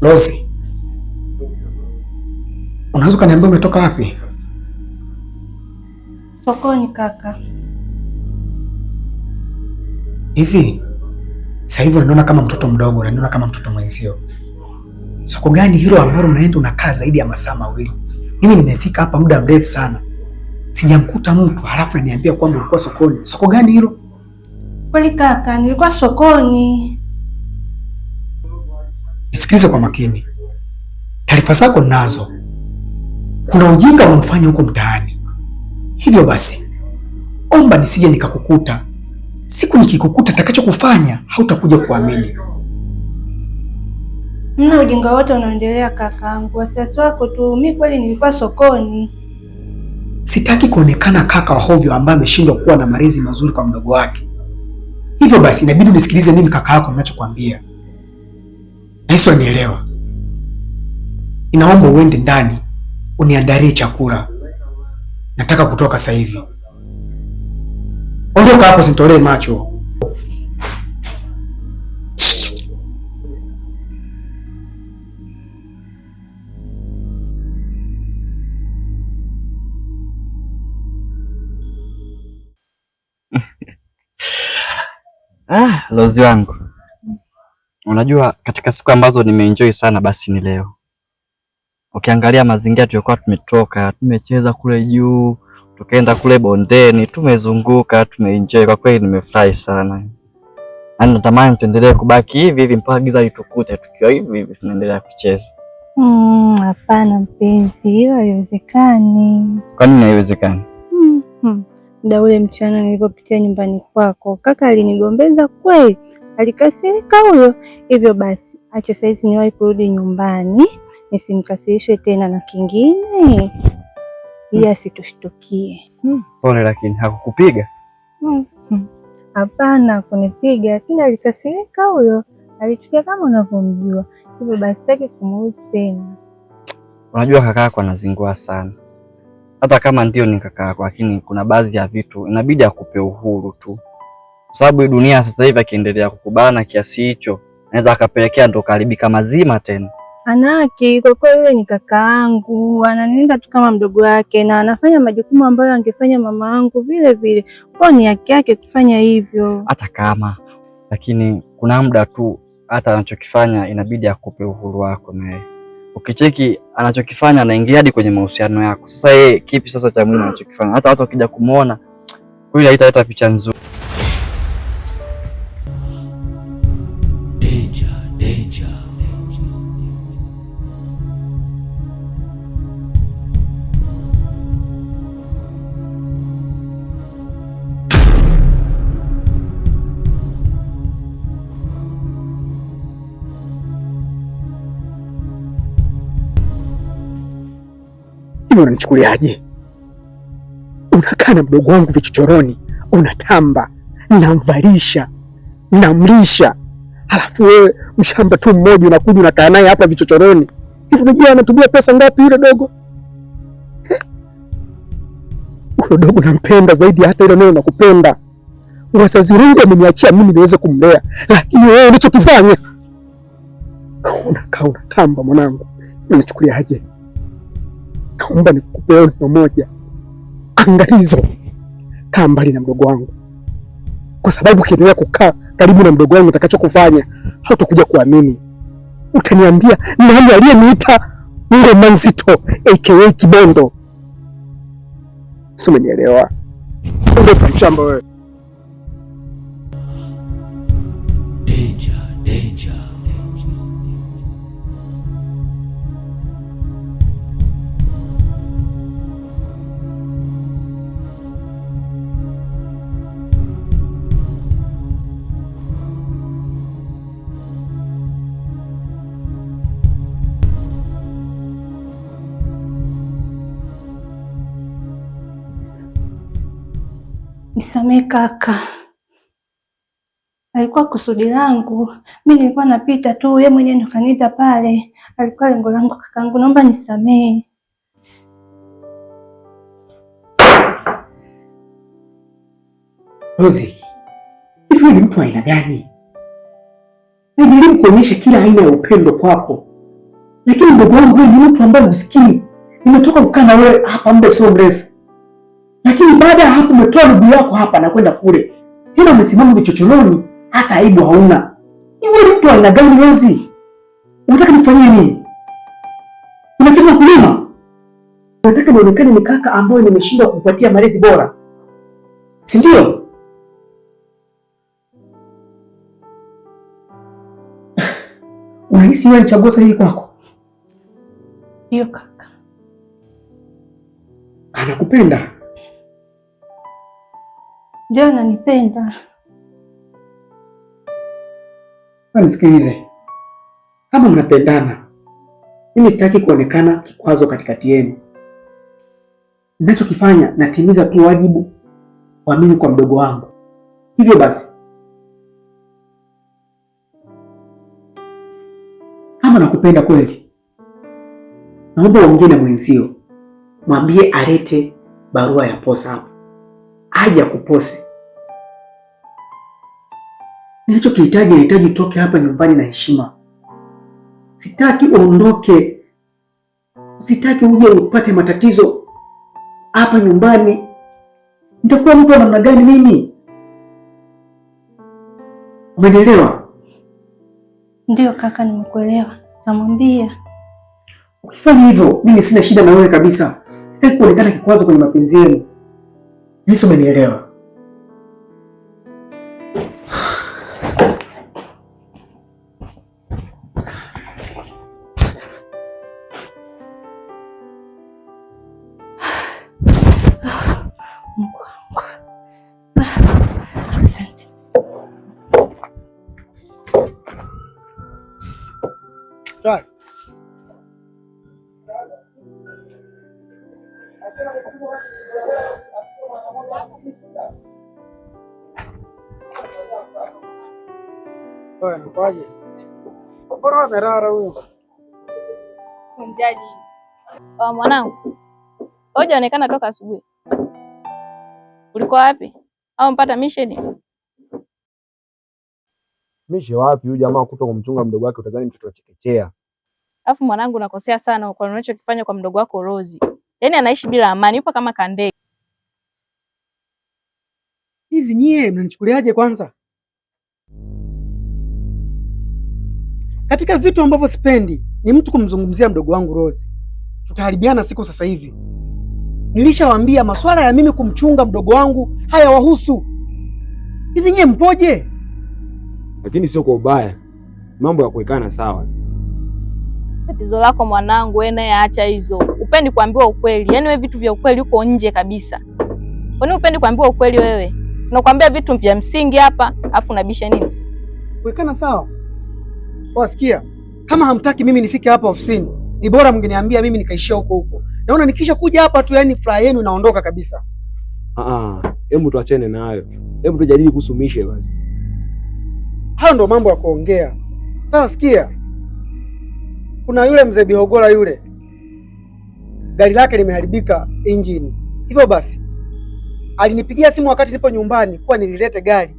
Rozi, unaweza ukaniambia umetoka wapi? Sokoni kaka. Hivi sasa hivi unaniona kama mtoto mdogo, unaniona kama mtoto mwenzio. Soko gani hilo ambalo unaenda unakaa zaidi ya masaa 2? Mimi nimefika hapa muda mrefu sana, sijamkuta mtu, halafu unaniambia kwamba ulikuwa sokoni. Soko gani hilo? Kweli kaka, nilikuwa sokoni. Nisikilize kwa makini, taarifa zako ninazo. Kuna ujinga unaofanya huko mtaani, hivyo basi omba nisije nikakukuta. Siku nikikukuta, nitakachokufanya hautakuja kuamini. Mna ujinga wote unaoendelea kakaangu, wasiwasi wako tu. Mi kweli nilikuwa sokoni. Sitaki kuonekana kaka wa hovyo ambaye ameshindwa kuwa na malezi mazuri kwa mdogo wake. Hivyo basi inabidi unisikilize mimi kaka yako ninachokwambia. Nahisi unanielewa. Inaomba uende ndani uniandalie chakula, nataka kutoka sasa hivi. Ondoka hapo, sinitolee macho. Ah, Lozi wangu, unajua katika siku ambazo nimeenjoy sana basi ni leo. Ukiangalia mazingira tuliokuwa tumetoka, tumecheza kule juu, tukaenda kule bondeni, tumezunguka, tumeenjoy. Kwa kweli nimefurahi sana. Yaani natamani tuendelee kubaki hivi hivi mpaka giza litukute tukiwa hivi hivi tunaendelea kucheza. Hapana mpenzi, hilo haiwezekani. Kwa nini haiwezekani? Muda ule mchana nilipopitia nyumbani kwako, kaka alinigombeza kweli, alikasirika huyo. Hivyo basi, acha saizi niwahi kurudi nyumbani nisimkasirishe tena, na kingine yeye asitushtukie. Pole, lakini hakukupiga? Hapana kunipiga, lakini alikasirika huyo, alichukia kama unavyomjua. Hivyo basi sitaki kumuuzi tena. Unajua kaka yako anazingua sana. Hata kama ndio ni kaka yako, lakini kuna baadhi ya vitu inabidi akupe uhuru tu, kwa sababu dunia sasa hivi akiendelea kukubana kiasi hicho, anaweza akapelekea ndo kaharibika mazima tena. Ana haki kwa kuwa yule ni kakaangu, ananilinda tu kama mdogo wake na anafanya majukumu ambayo angefanya mama yangu vile vile. Kwa ni haki yake kufanya hivyo. Hata kama, lakini kuna muda tu hata anachokifanya inabidi akupe uhuru wako naye. Ukicheki anachokifanya anaingia hadi kwenye mahusiano yako. Sasa yeye kipi sasa cha muhimu anachokifanya? Hata watu wakija kumuona kweli haitaleta picha nzuri. Danger, danger. Hivi unanichukuliaje? Unakaa na mdogo wangu vichochoroni, unatamba, namvalisha, namlisha, halafu wewe mshamba tu mmoja unakuja unakaa naye hapa vichochoroni. Hivi unajua anatumia pesa ngapi yule dogo? Huyo dogo nampenda zaidi hata ile neno nakupenda. Wazazi wangu wameniachia mimi niweze kumlea, lakini wewe ulichokifanya, unakaa unatamba mwanangu. Unanichukuliaje? Naomba nikupe onyo moja, angalizo, kaa mbali na mdogo wangu, kwa sababu ukiendelea kukaa karibu na mdogo wangu, nitakachokufanya hautakuja kuamini. Utaniambia nani aliyeniita ngoma nzito aka Kibondo. Si umenielewa? Mshamba wewe. Danger, danger. Nisamee kaka, alikuwa kusudi langu. Mi nilikuwa napita tu, yeye mwenyewe ndo kaniita pale. Alikuwa lengo langu kakangu, naomba nisamee. Rozi, hivi ni mtu wa aina gani? Najaribu kuonyesha kila aina ya upendo kwako, Lakini mdogo wangu, wewe ni mtu ambaye husikii. Nimetoka kukaa na wewe hapa muda sio mrefu, lakini baada ya hapo umetoa miguu yako hapa na kwenda kule, tena umesimama vichochoroni, hata aibu hauna. Wewe ni mtu wa aina gani Rozi? Unataka nikufanyie nini? Una kitu na kulima? Unataka nionekane ni kaka ambaye nimeshindwa kukupatia malezi bora, si ndio? Unahisi wewe ni chaguo sahihi kwako? Ndio kaka. Anakupenda? Ndio, ananipenda. Nisikilize, kama mnapendana, mimi sitaki kuonekana kikwazo katikati yenu. Ninachokifanya natimiza tu wajibu wa mimi kwa mdogo wangu. Hivyo basi, kama nakupenda kweli, naomba uongee na mwenzio, mwambie alete barua ya posa hapa, aje akupose. Ninachokihitaji, nahitaji utoke hapa nyumbani na heshima. Sitaki uondoke, sitaki uje upate matatizo hapa nyumbani. Nitakuwa mtu wa namna gani mimi? Umenielewa? Ndio kaka, nimekuelewa. Tamwambia. Ukifanya hivyo, mimi sina shida na wewe kabisa. Sitaki kuonekana kikwazo kwenye mapenzi yenu. Yesu, umenielewa? Mungu wangu. Asante. Sawa. Kwaje? Mbona amerara huyu? Mjaji. Mwanangu, hujaonekana toka asubuhi. Ulikuwa wapi? Au mpata misheni? Mishe wapi huyu jamaa kuto kumchunga mdogo wake, utadhani mtoto wa chekechea. Alafu mwanangu, nakosea sana kwa unachokifanya kwa mdogo wako Rozi. Yaani anaishi bila amani, yupo kama kandege. Hivi nyie mnanichukuliaje kwanza? Katika vitu ambavyo sipendi ni mtu kumzungumzia mdogo wangu Rozi. Tutaharibiana siku sasa hivi. Nilishawaambia maswala ya mimi kumchunga mdogo wangu hayawahusu. Hivi nyie mpoje? Lakini sio kwa ubaya, mambo ya kuwekana sawa. Tatizo lako mwanangu, wewe naye acha hizo. Upendi kuambiwa ukweli. Yaani wewe vitu vya ukweli uko nje kabisa. Kwa nini upendi kuambiwa ukweli wewe? Tunakwambia vitu vya msingi hapa, afu unabisha nini sasa? Kuwekana sawa. Wasikia, kama hamtaki mimi nifike hapa ofisini, ni bora mngeniambia mimi nikaishia huko huko. Naona nikisha kuja hapa tu, yani furaha yenu inaondoka kabisa. Ah, hebu tuachane na hayo, hebu tujadili kuhusu mishe basi. Hayo ndo mambo ya kuongea. Sasa sikia, kuna yule mzee Bihogola yule, gari lake limeharibika injini. Hivyo basi alinipigia simu wakati nipo nyumbani kuwa nililete gari,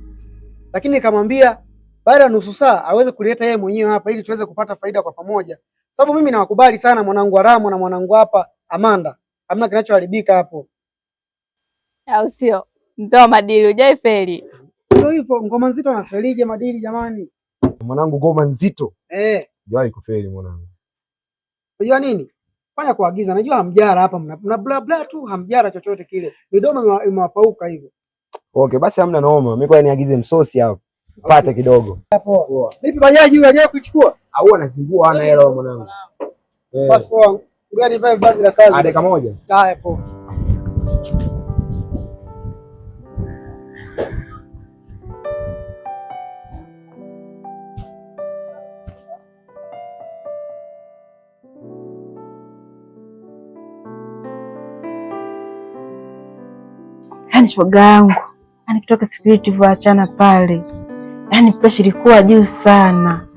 lakini nikamwambia baada ya nusu saa aweze kulileta yeye mwenyewe hapa ili tuweze kupata faida kwa pamoja, sababu mimi nawakubali sana mwanangu Aramo na mwanangu hapa Amanda, hamna kinachoharibika hapo. Au sio? Mzee wa madili, hujai feli. Ndio hivyo, ngoma nzito anafelije madili jamani? Mwanangu, ngoma nzito Eh, jawahi kufeli mwanangu. unajua nini? Fanya kuagiza, najua hamjara hapa, mna bla bla tu, hamjara chochote kile, midomo imewapauka hivyo. Okay, basi hamna noma, mimi kwa niagize msosi hapo pate kidogo. Poa. Vipi bajaji huyu hajawahi kuichukua? Au anazingua, hana hela mwanangu. Eh, Basi poa. Ngoja nivae vazi la kazi. dakika moja. Haya poa. Yaani shoga yangu, yaani kutoka siku hiyo tulivyoachana pale, yaani pressure ilikuwa juu sana.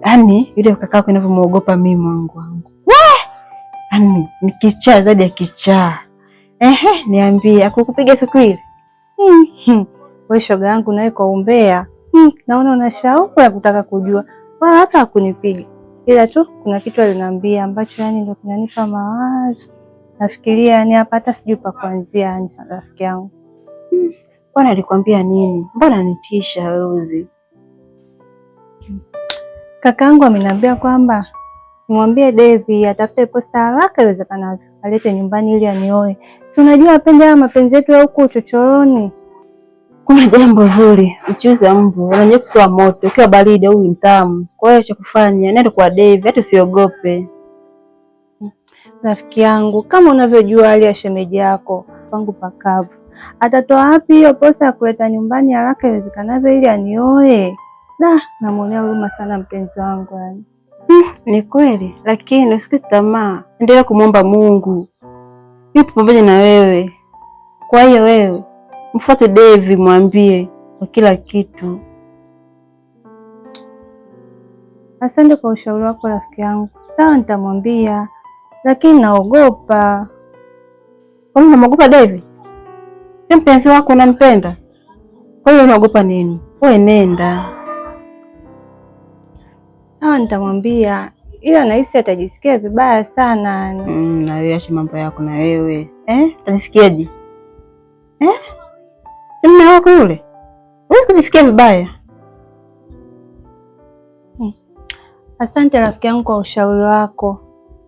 Yaani yule kaka yako ninavyomuogopa mimi, Mungu wangu. Yaani ni kichaa zaidi ya kichaa. Ehe, niambie, akukupiga siku ile? Wewe shoga yangu nawe kwa umbea. Naona una shauku ya kutaka kujua. Wala hata hakunipiga. Ila tu kuna kitu aliniambia ambacho yani ndio kinanipa mawazo. Nafikiria yani hapa hata sijui pa kuanzia yani rafiki yangu. Bwana alikwambia nini? Mbona nitisha Rozi? Kakaangu ameniambia kwamba nimwambie Devi atafute posa haraka iwezekanavyo, alete nyumbani ili anioe. Si unajua apende haya mapenzi yetu ya huku uchochoroni. Kuna jambo zuri, mchuzi wa mbu unanyewe kutoa moto, ukiwa baridi au mtamu. Kwa hiyo cha kufanya, nenda kwa Devi, hata usiogope. Rafiki yangu, kama unavyojua hali ya shemeji yako pangu pakavu, atatoa wapi hiyo posa ya kuleta nyumbani haraka iwezekanavyo ili anioe? Da, namwonea huruma sana mpenzi wangu yani. Ni kweli, lakini usikate tamaa, endelea kumwomba Mungu, yupo pamoja na wewe. Kwa hiyo wewe mfuate Devi, mwambie kwa kila kitu. Asante kwa ushauri wako rafiki yangu. Sawa, nitamwambia, lakini naogopa. Kwani unamwogopa Devi? Si mpenzi wako, unampenda? Kwa hiyo unaogopa nini? Wewe nenda. Sawa, nitamwambia, ila nahisi atajisikia vibaya sana. Na wewe acha mambo yako na wewe. Utajisikiaje? Si mume wako yule? Huwezi kujisikia vibaya. Asante rafiki yangu kwa ushauri wako.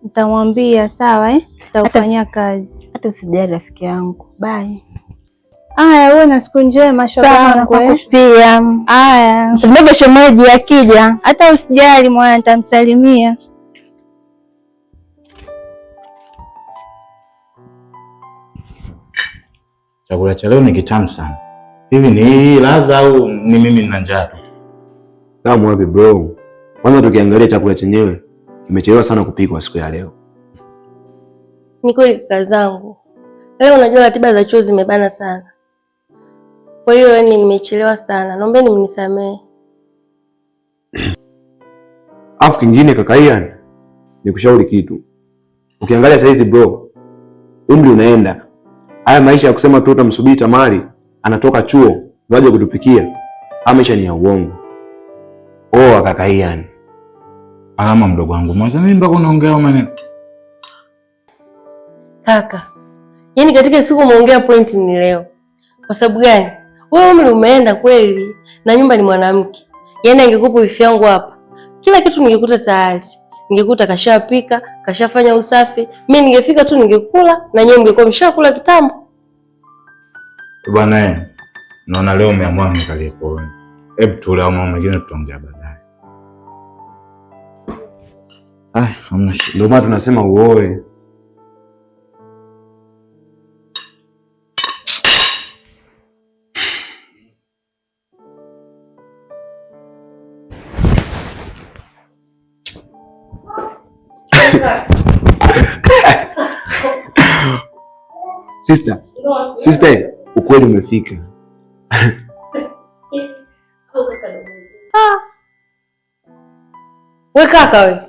Nitamwambia, sawa eh? Nitaufanyia kazi. Hata usijali rafiki yangu. Bye. Aya, uwe na siku njema shoga yangu eh. Pia. Aya. Msibebe shemeji akija. Hata usijali mwana, nitamsalimia. Chakula cha leo ni kitamu sana. Hivi ni hii ladha au ni mimi nina njaa tu? Tamu wapi bro? Kwanza tukiangalia chakula chenyewe kimechelewa sana kupikwa siku ya leo. Ni kweli kaka zangu. Leo unajua ratiba za chuo zimebana sana. Kwa hiyo yani nimechelewa sana. Naombeni mnisamehe. Afu kingine kaka Ian, nikushauri kitu. Ukiangalia saizi bro, umri unaenda. Haya maisha ya kusema tu utamsubiri Tamari anatoka chuo waje kutupikia, haya maisha ni ya uongo. Oa kaka Ian. Alama mdogo wangu, mwanzo mimi mpaka unaongea maneno. Kaka, yaani katika siku umeongea point ni leo. Kwa sababu gani? Wewe umri umeenda kweli na nyumba ni mwanamke. Yaani angekupa wifi yangu hapa, kila kitu ningekuta tayari. Ningekuta kashapika, kashafanya usafi. Mimi ningefika tu ningekula na nyewe mngekuwa mshakula kitambo. Bwana, naona leo umeamua mnikalie kwa. Hebu tule au mambo mengine tutaongea baadaye. Ah, hamna shida. Ndio maana tunasema uoe. Sister, sister, ukweli umefika. We kaka we.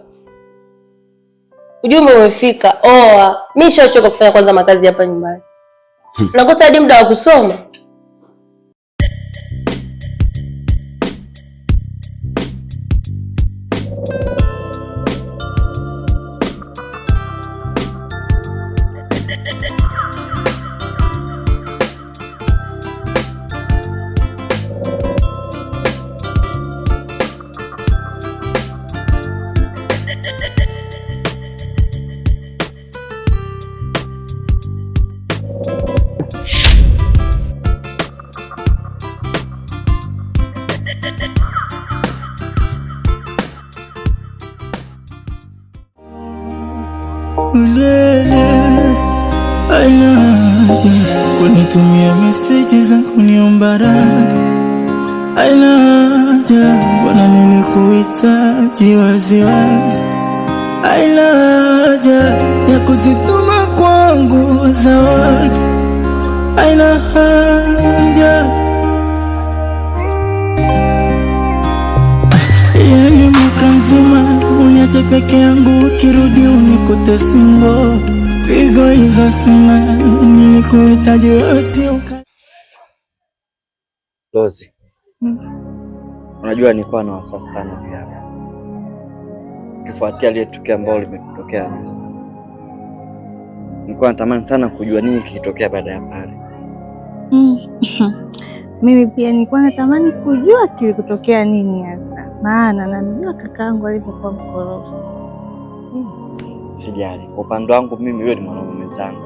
Ujumbe umefika. Oa. Mimi nishachoka kufanya kwanza makazi hapa nyumbani. Nakosa hadi muda wa kusoma. Ulele ainaje kunitumia meseji za kuniomba radhi, ainaje mbona nilikuhitaji waziwazi, ainaje ya kuzituma kwangu zawadi, aina haja yani mwaka mzima uniache peke yangu, ukirudi unikute single. Pigo hizo sina, nilikuhitaji wewe sio. Rozi, unajua nilikuwa na wasiwasi sana juu yako. Ukifuatia lile tukio ambalo limetokea juzi. Nilikuwa natamani sana kujua nini kilitokea baada ya pale. Mimi pia nilikuwa natamani kujua kilikutokea nini hasa, maana namjua kakaangu alivyokuwa mkorofi. Sijali. Kwa upande wangu mimi yule ni mwanaume mwenzangu.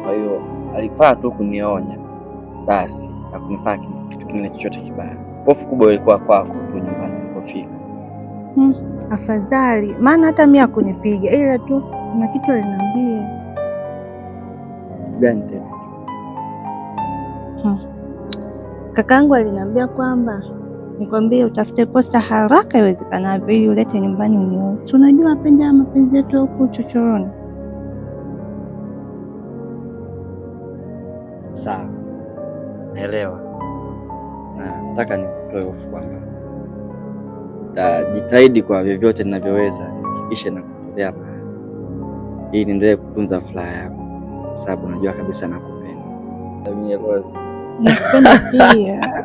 Kwa hiyo alifaa tu kunionya basi na kunifanya kitu kingine chochote kibaya. Hofu kubwa ilikuwa kwako tu nyumbani nilipofika. Afadhali, maana hata mimi hakunipiga, ila tu kuna kitu aliniambia. Gani tena? Kakaangu aliniambia kwamba nikwambie utafute posa haraka iwezekanavyo ili ulete nyumbani unioe. Si unajua apenda mapenzi yetu huku chochoroni. Sawa, naelewa, na nataka nikutoe hofu kwamba nitajitahidi kwa vyovyote ninavyoweza nihakikishe na kutolea mahali ili niendelee kutunza furaha yako, kwa sababu najua kabisa nakupenda. Mimi Rose. Nakupenda pia.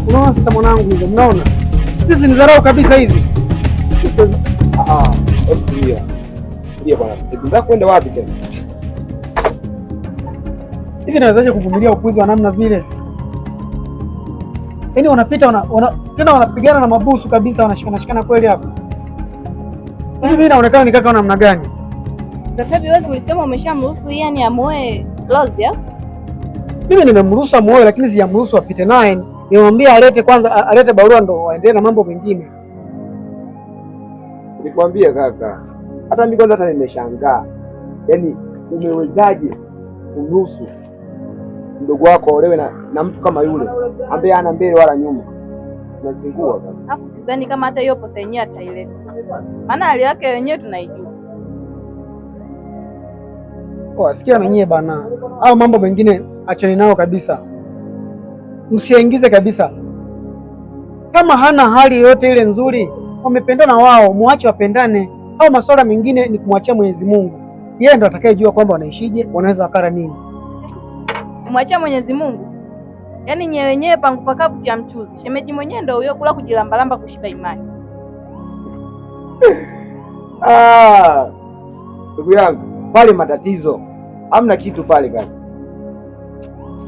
Unaona sasa mwanangu, hizo mnaona hizi ni dharau kabisa hizi. Tulia. Tulia bwana. Unataka kwenda wapi tena? Hivi nawezaje kuvumilia upuzi wa namna vile? Yaani wanapita tena wanapigana na mabusu kabisa, wanashikana shikana kweli hapa. Hivi mimi naonekana ni kaka wa namna gani? Daktari, wewe ulisema umeshamruhusu yani amoe Rose ya? Mimi nimemruhusu amuoe, lakini sijamruhusu apite naye. Nimwambia alete kwanza, alete barua ndo aendelee na mambo mengine. Nilikwambia kaka. Hata mimi kwanza hata nimeshangaa. Yaani umewezaje kumruhusu mdogo wako aolewe na mtu kama yule ambaye hana mbele wala nyuma? Unazingua kaka. Alafu sidhani kama hata hiyo posa yenyewe ataileta, maana hali yake wenyewe tunaijua. Oh, sikia na nyie bana. Au mambo mengine acheni nao kabisa. Msiingize kabisa. Kama hana hali yoyote ile nzuri, wamependana wao, muache wapendane. Au masuala mengine ni kumwachia Mwenyezi Mungu. Yeye ndo atakayejua kwamba wanaishije, wanaweza wakara nini. Kumwachia Mwenyezi Mungu. Yaani nyewe wenyewe pangu pakavu tia mchuzi. Shemeji mwenyewe ndio huyo kula kujilambalamba kushiba imani. Ndugu yangu, pale matatizo. Hamna kitu pale kaka.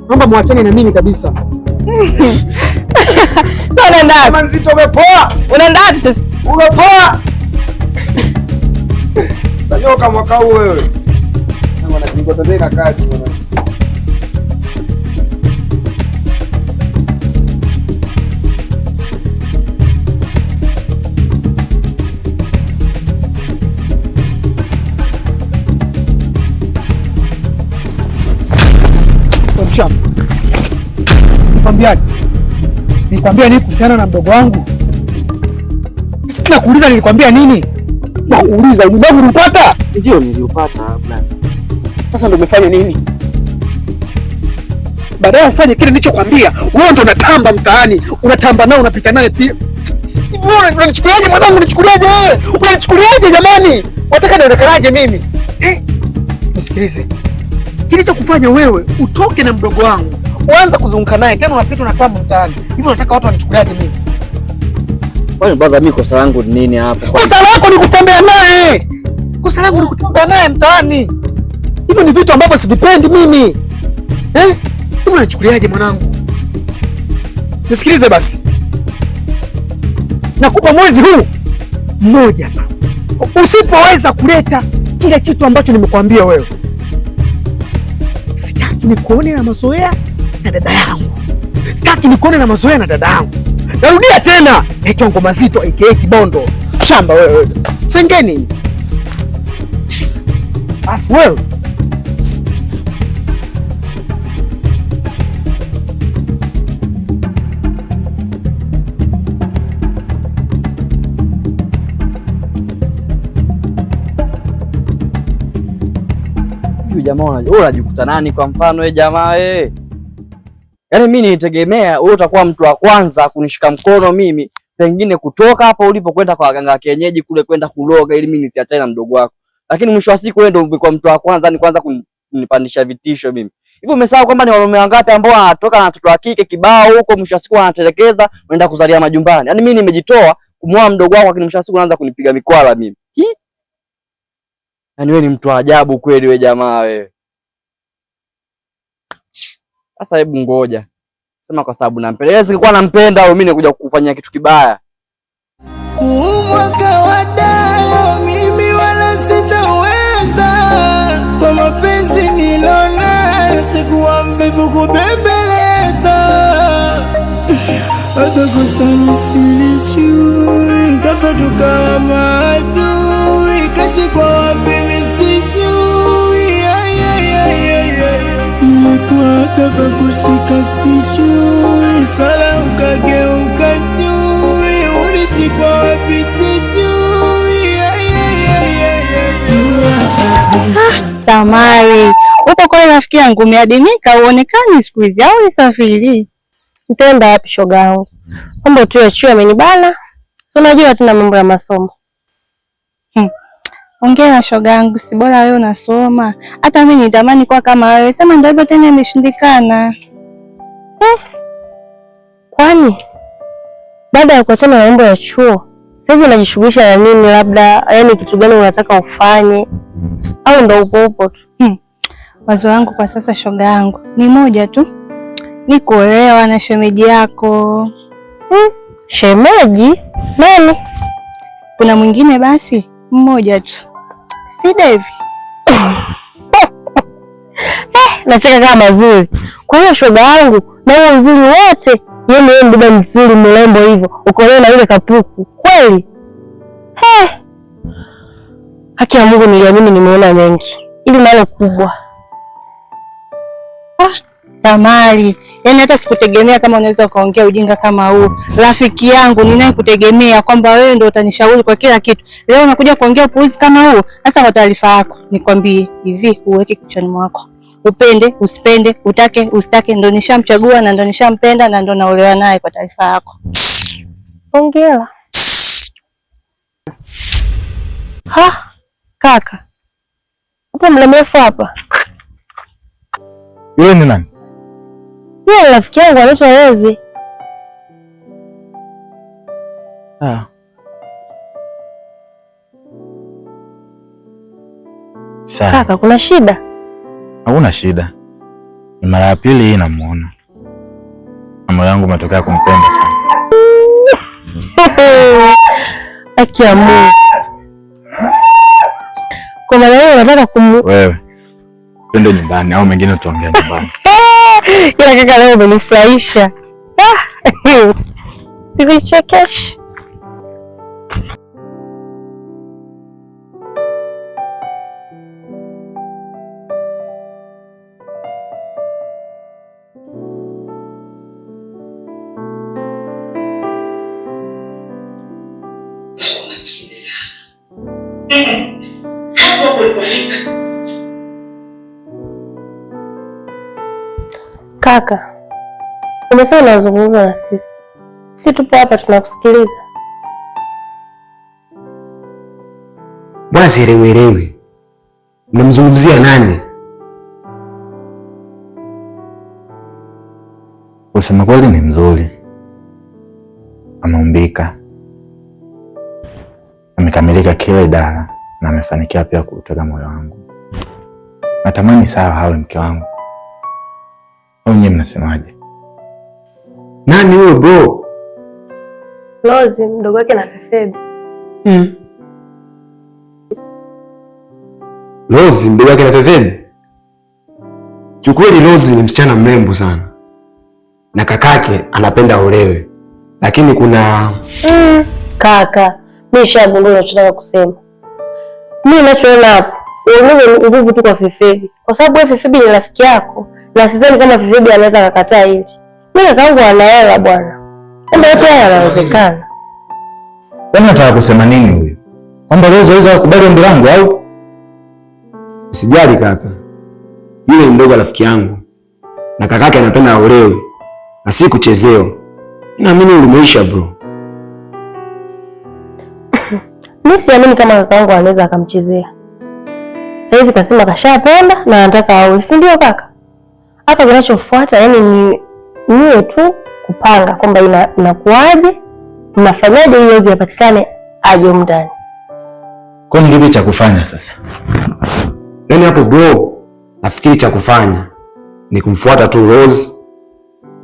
Naomba muachane na mimi kabisa. Sasa unaenda wapi? Nzito umepoa. Unaenda wapi sasa? Umepoa. Tanyoka mwaka huu wewe. Mwana tuendelee na kazi bwana. Nikwambiaje? Nikwambia nini kuhusiana na mdogo wangu? Nakuuliza, nilikwambia nini? Nakuuliza, ujumbe wangu ulipata? Ndio, niliupata blaza. Sasa ndio umefanya nini? Baadaye ufanye kile nilichokwambia. Wewe ndio unatamba mtaani, unatamba nao, unapita naye pia. Hivi wewe unanichukuliaje mwanangu? Unanichukuliaje wewe? Unanichukuliaje jamani? Wataka nionekanaje mimi? Nisikilize. Kilichokufanya wewe utoke na mdogo wangu, uanze kuzunguka naye tena unapita unatamba mtaani. Hivi unataka watu wanichukuliaje mimi? Kwani brother, mimi kosa langu ni nini hapo? Kosa lako ni kutembea naye. Kosa langu ni kutembea naye mtaani. Hivyo ni vitu ambavyo sivipendi mimi. Hivi unanichukuliaje mwanangu? Nisikilize basi. Nakupa mwezi huu mmoja tu. Usipoweza kuleta kile kitu ambacho nimekuambia wewe, sitaki nikuone na mazoea na dada yangu. Sitaki nikuone na mazoea na dada yangu. Narudia tena, naitwa Ngoma Nzito aka Kibondo. Shamba wewe. Tengeni. Afu wewe jamaa wewe unajikuta nani kwa mfano wewe jamaa wewe? Yaani mimi nilitegemea wewe utakuwa mtu wa kwanza kunishika mkono mimi, pengine kutoka hapo ulipo kwenda kwa waganga wa kienyeji kule kwenda kuloga ili mimi nisiachane na mdogo wako. Lakini mwisho wa siku wewe ndio umekuwa mtu wa kwanza ni kwanza kunipandisha vitisho mimi. Hivi umesahau kwamba ni wanaume wangapi ambao wanatoka na watoto wa kike kibao huko, mwisho wa siku wanatelekeza, wanaenda kuzalia majumbani. Yaani mimi nimejitoa kumwoa mdogo wako, lakini mwisho wa siku unaanza kunipiga mikwala mimi. Hi? Yaani wewe ni mtu wa ajabu kweli wewe jamaa wewe. Sasa hebu ngoja. Sema kwa sababu nampenda. Yeye singekuwa nampenda au mimi nikuja kukufanyia kitu kibaya. Huu mwaka wa dayo mimi wala sitaweza, kwa mapenzi nilonayo sikuwa mvivu kubembeleza, hata kosa silijui, ghafla tukawa maadui, kashikwa wapi mimi sijui. Ay, ay, ay, ay, ay. Nilikuwa hata pa kushika sijui, swala ukageuka chui, ulishikwa wapi sijui. Ay, ay, ay, ay, ay. Tamari, uko kwa rafiki yangu umeadimika, uonekani siku hizi au ulisafiri? Nitaenda wapi shoga yangu? Mambo tu ya chuo yamenibana. Si unajua tena mambo ya masomo. Hongera shoga yangu, si bora wewe unasoma. Hata mimi nitamani kuwa kama wewe. Sema ndio hivyo tena imeshindikana. Kwani baada ya kuachana na mambo ya chuo, sasa unajishughulisha na nini? Labda yaani kitu gani unataka ufanye, au ndo upo upo tu? Wazo wangu kwa sasa shoga yangu ni moja tu, ni kuolewa na shemeji yako. Shemeji nani? Kuna mwingine basi mmoja tu, si Devi? Nacheka kama mazuri. Kwa hiyo shoga yangu, na huo uzuri wote, yaani wewe mbeba mzuri mrembo hivyo, ukolewe na yule kapuku kweli? He, haki ya Mungu niliamini, nimeona mengi, ili nalo kubwa. Tamari, yaani hata sikutegemea kama unaweza ukaongea ujinga kama huu. Rafiki yangu ninayekutegemea kwamba wewe ndio utanishauri kwa kila kitu, leo unakuja kuongea upuuzi kama huo. Sasa kwa taarifa yako nikwambie hivi, uweke kichwani mwako, upende usipende, utake usitake, ndo nishamchagua na ndo nishampenda na ndo naolewa naye. Kwa taarifa yako. Hongera. Ha, kaka. Upo muda mrefu hapa. Yule ni nani? Yule ni rafiki yangu anaitwa Rozi. Sawa. Sawa. Kaka, kuna shida? Hakuna shida. Ni mara ya pili hii namuona. Na moyo wangu umetokea kumpenda sana. Haki ya Mungu. Kwa maana hiyo unataka Wewe twende nyumbani au mengine tutaongea nyumbani. Ila kaka, leo umenifurahisha. Sikuichekeshi. Hapo ulipofika. Kaka, umesema unazungumza na sisi, si tupo hapa tunakusikiliza. Mbona sielewelewi? Mnamzungumzia nani? Kusema kweli ni mzuri, ameumbika, amekamilika kila idara na amefanikiwa pia kuuteka moyo wangu. Natamani sawa awe mke wangu. Au nyinyi mnasemaje? Nani huyo bro? Lozi mdogo wake na Fefebi. Lozi mdogo wake na Fefebi? Kiukweli Lozi ni msichana mrembo sana na kakake anapenda olewe, lakini kuna Kaka, mimi nishagundua unachotaka kusema. Mimi ninachoona hapo, uongeze nguvu tu kwa Fefebi, kwa sababu wewe Fefebi ni rafiki yako na sidhani kama Fefebi anaweza akakataa hili. Mimi kakaangu ana hela bwana, mambo yote haya yanawezekana. Kwani nataka kusema nini huyu? Kwamba Lozi hawezi kukubali ombi langu au? Usijali kaka, Yule mdogo rafiki yangu na kakake anapenda aolewe na si kuchezewa. Naamini ulimeisha bro. Mimi siamini kama kakaangu anaweza akamchezea. Saizi kasema kashapenda na anataka aoe, si ndio kaka? Hapa kinachofuata yani ni niwe tu kupanga kwamba inakuaje, mnafanyaje ili Rozi apatikane aje humu ndani. Kwa nini kipi cha kufanya sasa? Yaani hapo bro, nafikiri cha kufanya ni kumfuata tu Rose,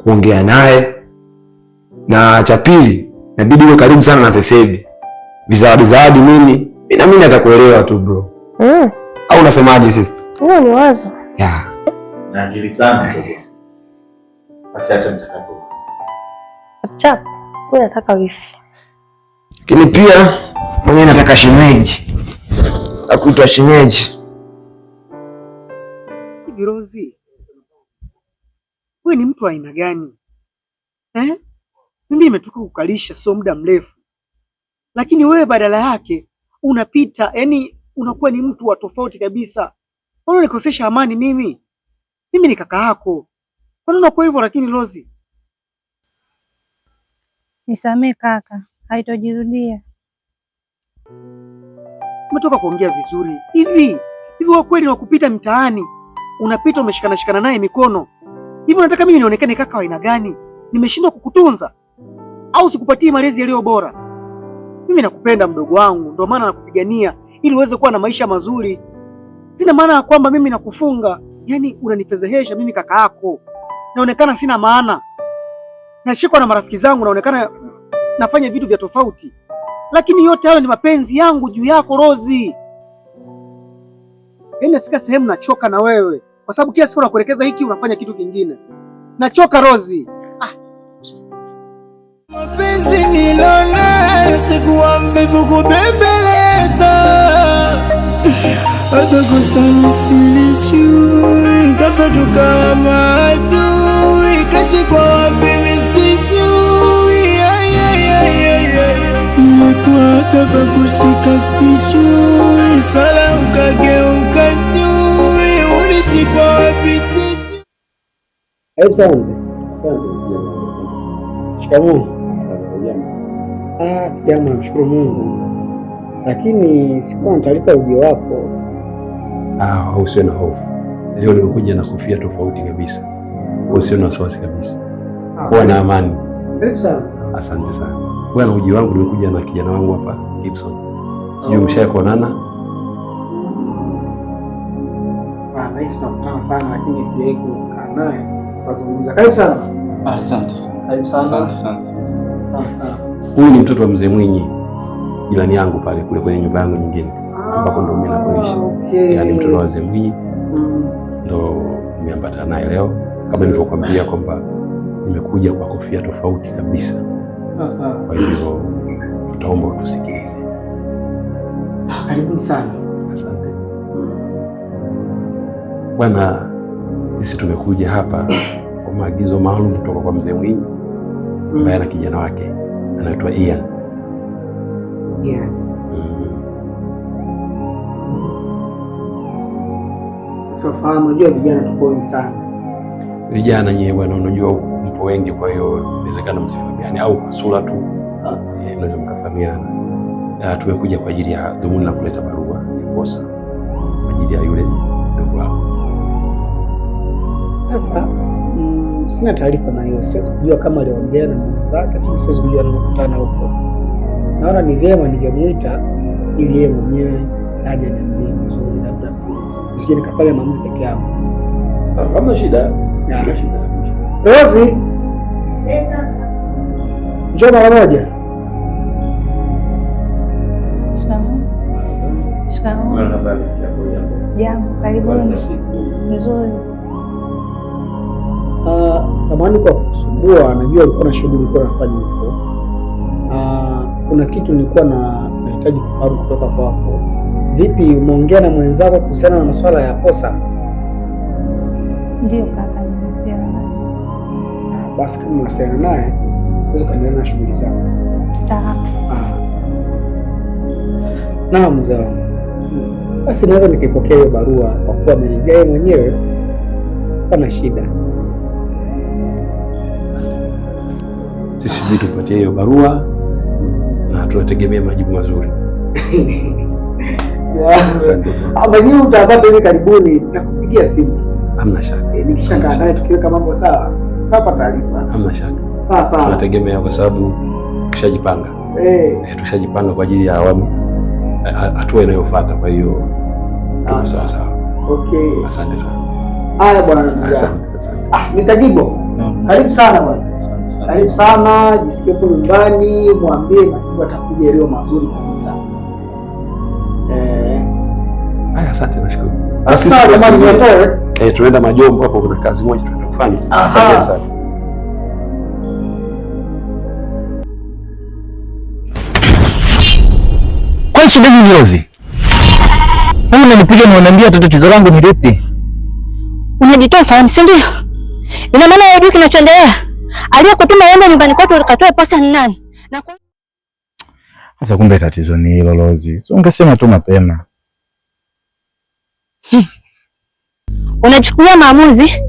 kuongea naye, na cha pili inabidi uwe karibu sana na Fefebi. Vizawadi zawadi nini? Mimi naamini atakuelewa tu bro. Au unasemaje sister? Hiyo ni wazo. Yeah. Na akili sana mdogo. Basi acha mchakato. Chap. Mimi nataka wifi. Lakini pia mwenyewe nataka shemeji. Akuitwa shemeji. Hivi Rozi, wewe ni mtu wa aina gani? Eh? Mimi nimetoka kukalisha sio muda mrefu, lakini wewe badala yake unapita, yani unakuwa ni mtu wa tofauti kabisa. Mbona unanikosesha amani mimi? Mimi ni kaka yako, kwa nini unakuwa hivyo? Lakini Rozi, Nisamee kaka, haitojirudia. umetoka kuongea vizuri hivi hivi, wewe kweli wakupita mtaani unapita umeshikana shikana naye mikono hivi, unataka mimi nionekane kaka wa aina gani? Nimeshindwa kukutunza au sikupatii malezi yaliyo bora? Mimi nakupenda mdogo wangu, ndio maana nakupigania ili uweze kuwa na maisha mazuri. Sina maana ya kwamba mimi nakufunga, yaani unanifedhehesha mimi kaka yako, naonekana sina maana, nashikwa na marafiki zangu, naonekana nafanya vitu vya tofauti, lakini yote hayo ni mapenzi yangu juu yako Rozi. Yaani nafika sehemu nachoka na wewe, kwa sababu kila siku nakuelekeza hiki, unafanya kitu kingine. Nachoka Rozi. Mapenzi nilionayo sikuwa mvivu kubembeleza, hata kosa nisilijui, ghafla tukawa maadui, kashikwa wapi mimi sijui. Ay, ay, ay, ay, ay. Nilikuwa hata pa kushika sijui, swala ukageuka chui, ulishikwa wapi sijui. Karibu sana mzee. Asante kijana, asante sana. Shikamoo. Ah, sijambo, namshukuru Mungu, lakini sikuwa na taarifa ya ujio wako. Ah, usiwe na hofu. Leo nimekuja na kofia tofauti kabisa. Usiwe na wasiwasi kabisa. Kuwa na amani. Karibu sana. Asante sana. Bwana, ujio wangu nimekuja na kijana wangu hapa Gibson. Sijui mshawahi kuonana? Ah, nahisi tunakutana sana lakini sijawahi kukaa naye kuzungumza. Karibu sana. Asante sana. Karibu sana. Asante sana. Asante sana. Huyu ni mtoto wa mzee Mwinyi, jirani yangu pale kule kwenye nyumba yangu nyingine ambako ndo mimi nakoishi. Okay. Yaani mtoto wa mzee Mwinyi ndo nimeambatana naye leo, kama nilivyokuambia kwamba nimekuja kwa kofia tofauti kabisa. Sasa. Kwa hiyo tutaomba utusikilize. Karibuni sana. Asante bwana. Sisi tumekuja hapa kwa maagizo maalum kutoka kwa mzee Mwinyi ambaye ana kijana wake anaitwa Ian. Yeah. So fahamu, unajua vijana tuko wengi sana. Vijana nyewe bwana, unajua mpo wengi, kwa hiyo inawezekana msifahamiane au kwa sura tu Sasa mnaweza mkafahamiana. Tumekuja kwa ajili ya dhumuni la kuleta barua ya posa kwa ajili ya yule mdogo wako. Sasa sina taarifa na hiyo, siwezi kujua kama aliongea na mwenzake, lakini siwezi kujua anakutana huko. Naona ni vyema ningemuita ili yeye mwenyewe aje niambie vizuri, labda nisije nikafanya maamuzi peke yangu. Sawa, kama shida, kama shida. Rozi, njoo mara moja. Shikamoo. Shikamoo. Jambo, karibuni. Nzuri. Samahani kwa kusumbua, najua ulikuwa na shughuli ulikuwa unafanya huko. Kuna kitu nilikuwa na nahitaji kufahamu kutoka kwako. Vipi, umeongea na mwenzako kuhusiana na masuala ya posa? Ndio kaka, nimewasiliana naye. Basi kama umewasiliana naye, unaweza kuendelea na shughuli zako. Sawa. Naam mzee wangu. Basi naweza nikaipokea hiyo barua kwa kuwa ameelezea yeye mwenyewe. Pana shida. Sisi sijui tupatie hiyo barua na tunategemea majibu mazuri. Asante. Majibu utapata hivi karibuni, nitakupigia simu. Hamna shaka. Nikishakaa naye tukiweka mambo sawa, tutapata taarifa. Hamna shaka. Sawa sawa. Tunategemea kwa sababu tushajipanga. Tushajipanga kwa ajili ya awamu hatua inayofuata, kwa hiyo tuko sawa sawa. Okay. Asante sana. Haya bwana. Asante, asante. Ah, Mr. Gibo. Karibu sana bwana. Karibu sana, jisikie hapo nyumbani, mwambie majibu atakuja yaliyo mazuri kabisa. Haya, asante, nashukuru. Sasa jamani, niwatoe. Tunaenda Majombo hapo, kuna kazi moja tunaenda kufanya. Asante sana. Kwa shida nini Rozi? Wewe unanipiga na unaniambia tatizo langu ni lipi? Unajitoa fahamu, si ndio? Ina maana wewe hujui kinachoendelea? Aliyekutuma uende nyumbani kwetu ukatoe pesa ni nani? Na kwa... Sasa kumbe tatizo ni hilo Rozi. So ungesema tu mapema. Unachukulia maamuzi,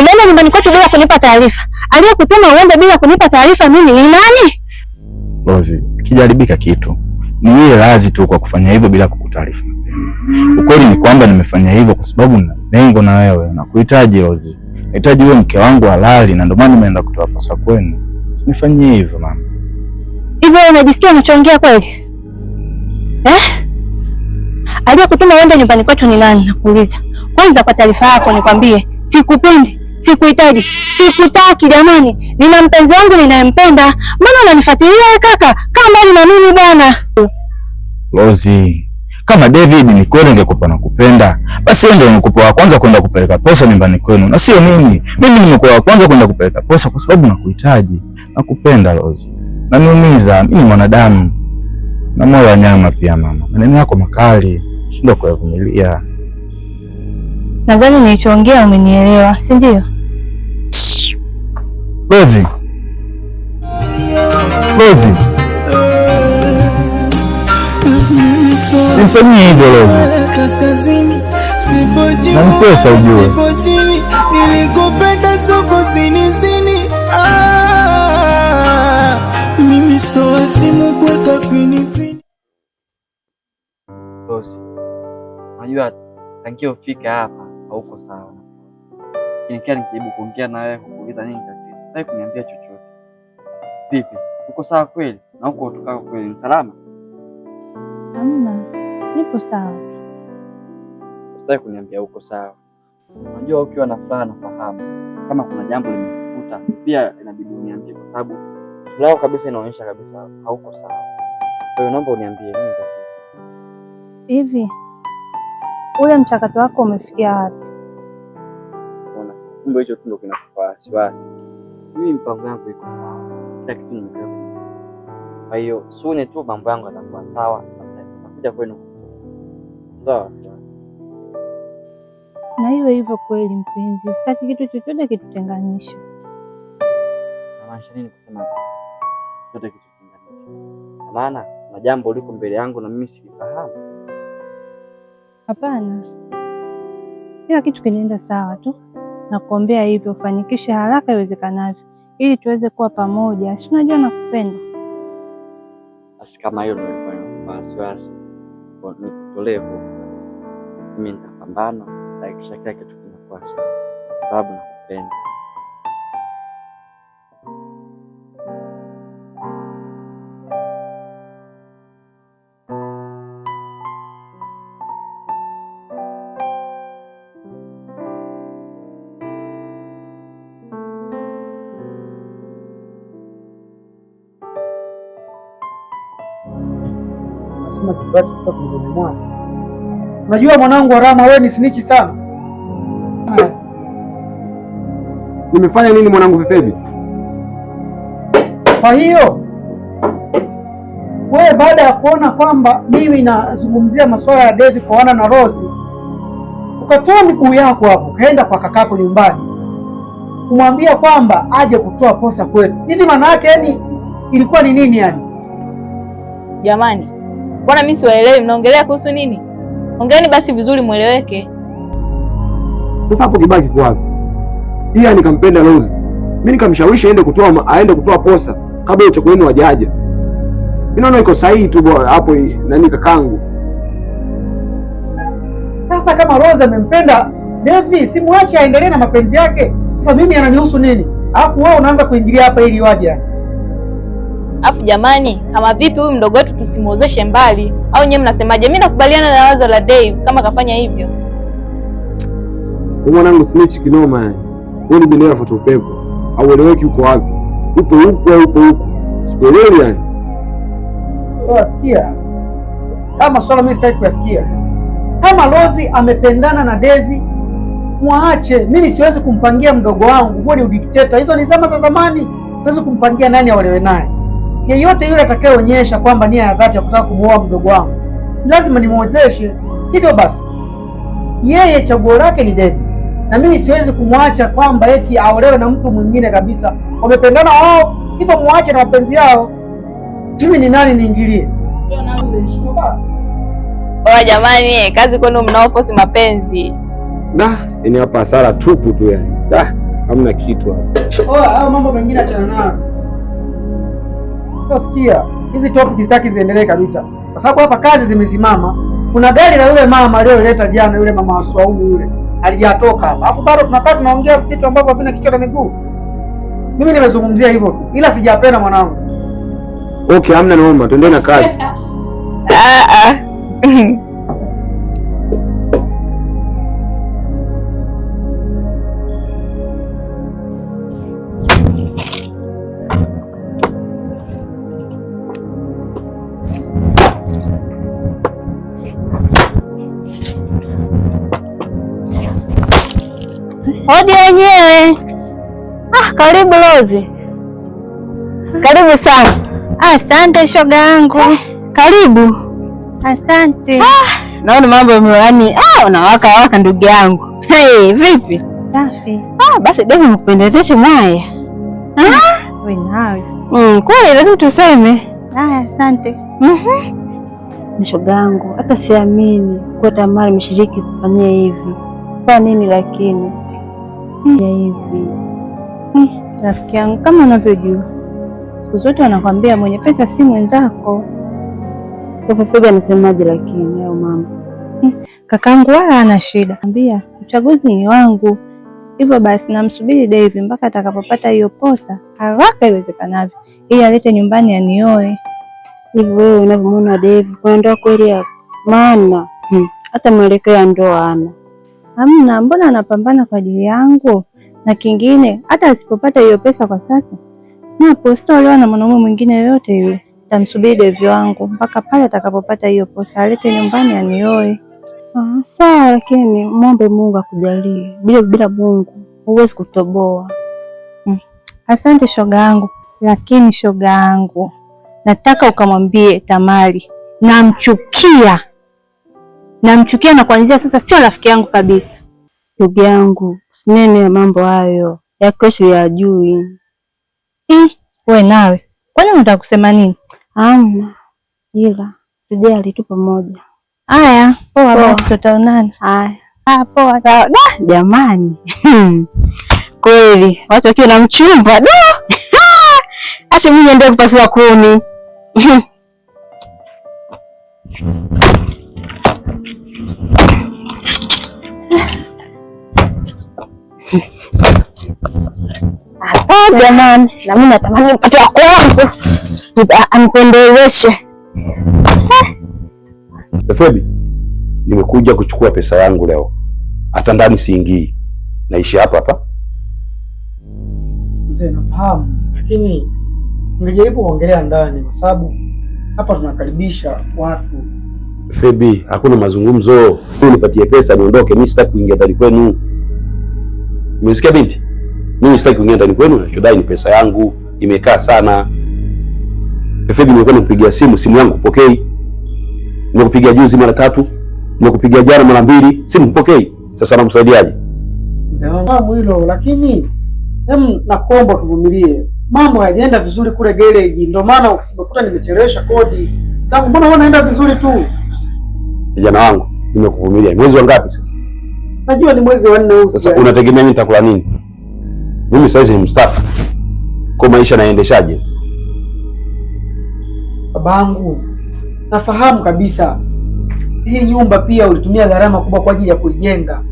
unaenda nyumbani kwetu bila kunipa taarifa. Aliyekutuma uende bila kunipa taarifa mimi ni nani? Rozi, kijaribika kitu ni wewe lazi tu kwa kufanya hivyo bila kukutaarifa mapema. Ukweli ni kwamba nimefanya hivyo kwa sababu nina lengo na wewe, nakuhitaji Rozi. Nahitaji uwe mke wangu halali na ndio maana nimeenda kutoa pesa kwenu. Usinifanyie hivyo mama. Hivyo wewe unajisikia unachoongea kweli? Aliyekutuma uende nyumbani kwetu ni nani nakuuliza? Kwanza kwa taarifa yako nikwambie, sikupendi, sikuhitaji, sikutaki jamani. Nina mpenzi wangu ninayempenda. Mbona unanifuatilia wewe kaka? Kaa mbali na mimi bwana. Rozi, kama David ni kweli ungekupa na kupenda, basi wewe ndio ungekupa wa kwanza kwenda kupeleka posa nyumbani kwenu na sio mimi. Mimi nimekuwa wa kwanza kwenda kupeleka posa kwa sababu nakuhitaji, nakupenda Rozi. Naniumiza, mimi ni mwanadamu na moyo wa nyama pia mama. Maneno yako makali, shindwa kuyavumilia. Nadhani nilichoongea umenielewa, si ndio? Rozi. Rozi. Simfanyie hivyo Rozi. Namtesa ujue. Nilikupenda soko zini zini. Mimi soa simu kuweka pini pini. Rozi, unajua tangia ufike hapa hauko sawa. Lakini kila nikijaribu kuongea na wewe kukuuliza nini tatizo, hutaki kuniambia chochote. Vipi? Uko sawa kweli? Na uko utokako kweli ni salama? Hamna, nipo sawa. Usitaki kuniambia uko sawa. Unajua ukiwa na furaha nafahamu kama kuna jambo limekukuta pia inabidi uniambie, kwa sababu furaha kabisa inaonyesha kabisa hauko sawa. Kwa hiyo naomba uniambie nini tatizo. Hivi ule mchakato wako umefikia wapi? Unaona, kumbe hicho tu ndo kinakupa wasiwasi. Mimi mipango yangu iko sawa, kila kitu nimekiweka kwenye mfuko. Kwa hiyo soon tu mambo yangu yatakuwa sawa, nitakuja kwenu. Ndio wasiwasi. Na iwe hivyo kweli mpenzi, sitaki kitu chochote kitutenganishe. Namaanisha nini kusema chochote kitutenganishe? Kwa maana kuna jambo liko mbele yangu na mimi silifahamu. Hapana, kila kitu kinaenda sawa tu. Nakuombea hivyo ufanikishe haraka iwezekanavyo ili tuweze kuwa pamoja. Si unajua nakupenda. Basi kama hiyo ndio ilikuwa inakupa wasiwasi, nikutolee hofu kabisa. Mimi nitapambana, nitahakikisha kila kitu kinakuwa sawa, kwa sababu nakupenda. Nasema kipato kutoka mdomoni mwangu. Unajua mwanangu wa Rama, wewe ni sinichi sana. Nimefanya nini mwanangu Fefebi? Kwa hiyo wewe baada ya kuona kwamba mimi nazungumzia masuala ya Devi kuoana na Rozi, ukatoa miguu yako hapo ukaenda kwa kakako nyumbani kumwambia kwamba aje kutoa posa kwetu. Hivi maana yake yani ilikuwa ni nini yani? Jamani, mbona mimi siwaelewi, mnaongelea kuhusu nini? Ongeeni basi vizuri mweleweke. Sasa hapo kibaki kwa wapi? Ian nikampenda Rose. Mimi nikamshawishi aende kutoa posa kabla uchaguzi wenu wajaja. Mimi naona iko sahihi tu hapo nani kakangu. Sasa kama Rose amempenda Devi, simuache aendelee na mapenzi yake. Sasa mimi ananihusu nini? Alafu wewe unaanza kuingilia hapa ili waje. Alafu jamani, kama vipi huyu mdogo wetu tusimuozeshe mbali? Au nyewe mnasemaje? Mimi nakubaliana na wazo la Dave kama kafanya hivyo. Huyu mwanangu snitch kinoma yani. Wewe ni bendera foto upepo. Haueleweki uko wapi? Upo huku au upo huku? Sikuelewi yani. Wasikia? Kama swala mimi sitaki kuyasikia. Kama Rose amependana na Devi, muache. Mimi siwezi kumpangia mdogo wangu, huo ni udikteta. Hizo ni zama za zamani. Siwezi kumpangia nani aolewe naye. Yeyote yule atakayeonyesha kwamba nia ya dhati ya kutaka kumuoa mdogo wangu, lazima nimuozeshe. Hivyo basi, yeye chaguo lake ni Devi, na mimi siwezi kumwacha kwamba eti aolewe na mtu mwingine kabisa. Wamependana wao, hivyo muache na mapenzi yao. Mimi ni nani niingilie? Basi. Oa jamani, kazi kwenu mnaoposi mapenzi. Da, yani hapa hasara tupu tu yani. Da, hamna kitu hapa. Oa, hayo mambo mengine achana nayo. Sikia, hizi topic sitaki ziendelee kabisa. Kwa sababu hapa kazi zimesimama. Kuna gari la yule mama aliyoleta jana, yule mama wa Swaumu yule, alijatoka hapa. Alafu bado tunakaa tunaongea vitu ambavyo havina kichwa na miguu. Mimi nimezungumzia hivyo tu, ila sijapenda mwanangu. Okay, hamna noma, tuendelee na kazi. Hodi wenyewe. Ah, karibu Rose. Karibu sana. Asante shoga yangu. Karibu. Asante. Ah, naona mambo yaani unawaka waka ndugu yangu. Hey, vipi? Safi. Ah, basi Devi mkupendezeshe mwaya. Ah, wewe nawe. Kweli lazima tuseme. Haya, asante. Ni shoga yangu, hata siamini kwa Tamara mshiriki kufanyia hivi. Kwa nini lakini? Ya hivi. Rafiki yangu, kama unavyojua siku zote wanakwambia mwenye pesa si mwenzako. Kwa anasemaje lakini au mambo? Kakangu wala ana shida. Ambia uchaguzi ni wangu. Hivyo basi namsubiri Dave mpaka atakapopata hiyo posa haraka iwezekanavyo ili alete nyumbani anioe. Hivyo wewe unavyomuona Dave, kuna ndoa kweli hapo? Maana hata mwelekeo ya ndoa ana. Hamna, mbona anapambana kwa ajili yangu? Na kingine, hata asipopata hiyo pesa kwa sasa, napo sitaolewa na mwanaume mwingine yoyote yule. Tamsubiri Devi wangu mpaka pale atakapopata hiyo posa alete nyumbani anioe. Sawa, lakini muombe Mungu akujalie. Bila Mungu huwezi kutoboa. Asante shoga yangu, lakini shoga yangu nataka ukamwambie Tamari namchukia. Namchukia na kuanzia sasa sio rafiki yangu kabisa. Ndugu yangu, usinene mambo hayo ya kesho yajui. Wewe nawe kwani unataka kusema nini? Hamna, ila sijali tu pamoja. Haya, poa basi, tutaonana. Haya. Ah, poa. Da, jamani. Kweli watu wakiwa na mchumba da. Acha mimi niende kupasua kuni. Hapa jamani, na mimi natamani mpate wa kwangu anipendezeshe. Febi, nimekuja kuchukua pesa yangu leo. Hata ndani siingii, naishi hapa hapa. Mzee, nafahamu, lakini ningejaribu kuongelea ndani kwa sababu hapa tunakaribisha watu. Febi, hakuna mazungumzo. Nipatie pesa niondoke, mimi sitaki kuingia ndani kwenu. Umesikia binti? Mimi sitaki kuingia ndani kwenu, nachodai ni pesa yangu, imekaa sana. Febi, nilikuwa nikupigia simu yangu hupokei. Nimekupigia juzi mara 3, nimekupigia jana mara 2, simu hupokei. Sasa namsaidiaje? Mzee wangu hilo, lakini nakuomba tuvumilie. Mambo hayajaenda vizuri kule garage, ndio maana umekuta nimechelewesha kodi. Sababu mbona wewe unaenda vizuri tu? Kijana wangu, nimekuvumilia. Mwezi wa ngapi sasa? Najua ni mwezi wa 4 huu. Sasa unategemea mimi nitakula nini? Mimi saizi ni mstaafu. Kwa maisha naendeshaje sasa? Babangu, nafahamu kabisa hii nyumba pia ulitumia gharama kubwa kwa ajili ya kuijenga,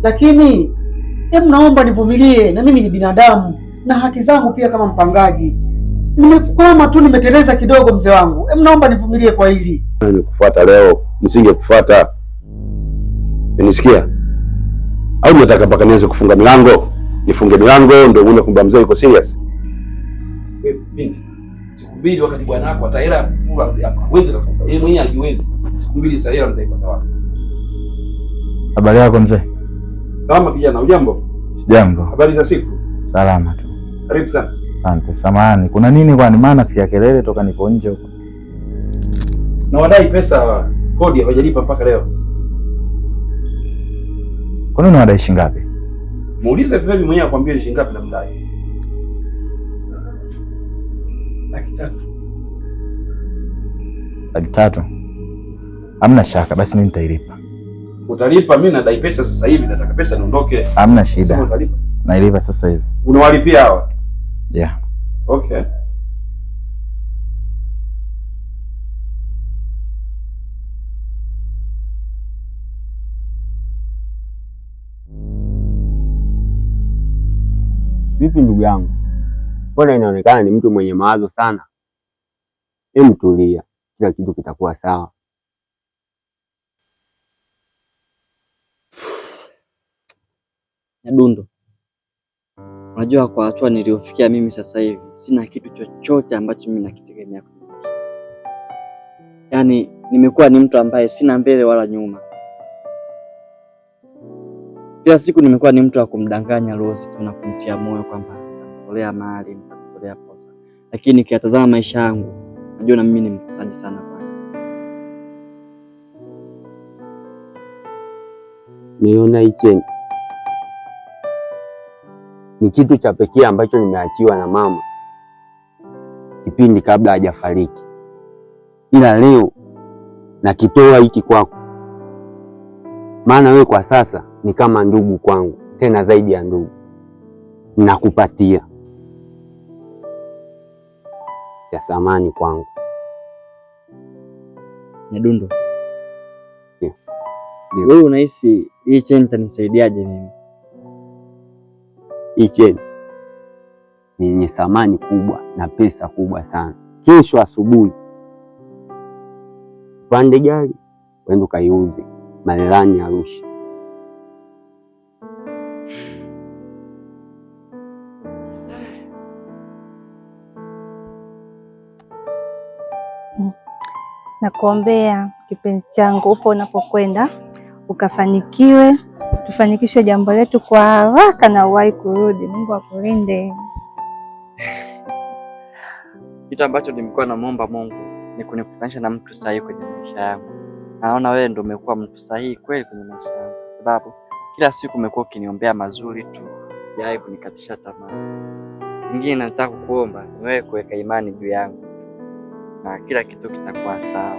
lakini hebu naomba nivumilie, na mimi ni binadamu na haki zangu pia kama mpangaji. Nimekwama tu, nimeteleza kidogo mzee wangu, hebu naomba nivumilie kwa hili. Nimekufuata leo, nisingekufuata. Unanisikia? Au unataka mpaka nianze kufunga milango? Nifunge milango ndio uone kwamba mzee yuko serious? Wewe binti, siku mbili wakati bwana wako hata hela kula hawezi kukupa. Yeye mwenyewe hajiwezi. Siku mbili sasa hela mtaipata wapi? Habari yako mzee? Salama kijana, hujambo? Sijambo. Habari za siku? Salama tu. Karibu sana. Asante. Samahani, kuna nini kwani? Maana sikia kelele toka nipo nje huko. Na wadai pesa kodi hawajalipa mpaka leo. Kwa nini wadai shilingi ngapi? Muulize Femi mwenyewe akwambie ni shilingi ngapi na mdai. 300,000. 300,000? Hamna shaka, basi mimi nitailipa. Utalipa? Mimi nadai pesa sasa hivi, nataka pesa niondoke. Hamna shida. Nailipa sasa hivi. Unawalipia hawa? Yeah. Okay. Vipi ndugu yangu? Mbona inaonekana ni mtu mwenye mawazo sana? Hem, tulia, kila kitu kitakuwa sawa. Nyadundo, unajua kwa hatua niliyofikia mimi sasa hivi sina kitu chochote ambacho mimi nakitegemea kwenye maisha. Yaani nimekuwa ni mtu ambaye sina mbele wala nyuma. Kila siku nimekuwa ni mtu wa kumdanganya Rose tu na kumtia moyo kwamba nitamtolea mali, nitamtolea posa. Lakini nikiyatazama maisha yangu, najua na mimi ni mkosaji sana kwake. Niona hichi ni kitu cha pekee ambacho nimeachiwa na mama kipindi kabla hajafariki, ila leo nakitoa hiki kwako, maana wewe kwa sasa ni kama ndugu kwangu, tena zaidi ya ndugu. Nakupatia cha thamani kwangu. Nyadundo, wewe unahisi hii cheni itanisaidiaje mimi? Hii cheni ni yenye thamani kubwa na pesa kubwa sana. Kesho asubuhi upande gari uende ukaiuze Malelani Arusha. Nakuombea kipenzi changu, upo unapokwenda ukafanikiwe, tufanikishe jambo letu kwa haraka na uwahi kurudi. Mungu akulinde. Kitu ambacho nimekuwa namuomba Mungu ni kunikutanisha na mtu sahihi kwenye maisha yangu. Naona wewe ndio umekuwa mtu sahihi kweli kwenye maisha yangu, kwa sababu kila siku umekuwa ukiniombea mazuri tu, hujawahi kunikatisha tamaa. Kingine nataka kukuomba ni wewe kuweka imani juu yangu na kila kitu kitakuwa sawa.